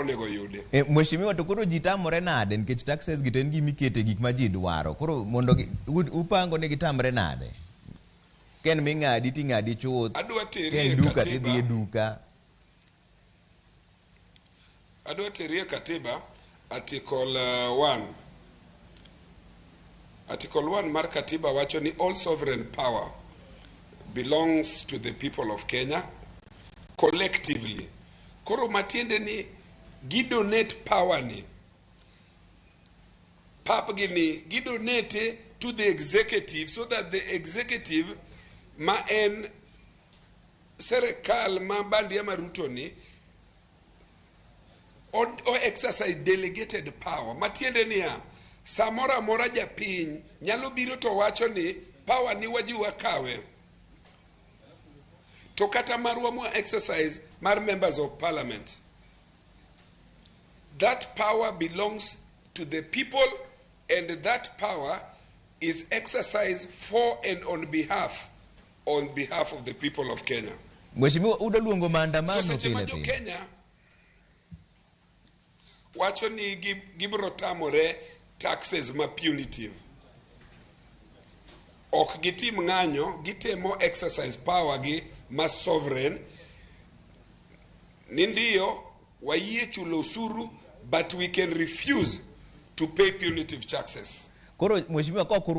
onego yude. Mheshimiwa, to koro ji tamore nade nikech taxes gi to en gima ikete gik ma ji dwaro. Koro mondo upango ni gitamre nade? Ka en ming'adi ting'adi chuth. Adwa teri Ka en e duka katiba. tidhi e duka. Adwa teri e katiba article 1. Article 1 mar katiba wacho ni all sovereign power belongs to the people of Kenya collectively. Koro matiende ni gi donate power ni papgi ni gi donate to the executive so that the executive ma en serikal ma bandia ma Ruto ni o exercise delegated power. Matiende niya, samoro amora japiny nyalo biro to wacho ni power ni waji wakawe. To kata marwa mwa exercise mar members of parliament, that power belongs to the people and that power is exercised for and on behalf of the people of Kenya. Mheshimiwa, udo luongo maandamano So seche ma pile jo pile. Kenya wacho ni gibiro tamore taxes ma punitive, ok gitim ng'anyo, gitemo exercise power gi ma sovereign ni ndiyo wayie chulo osuru, but we can refuse to pay punitive taxes. Koro mheshimiwa, ka ok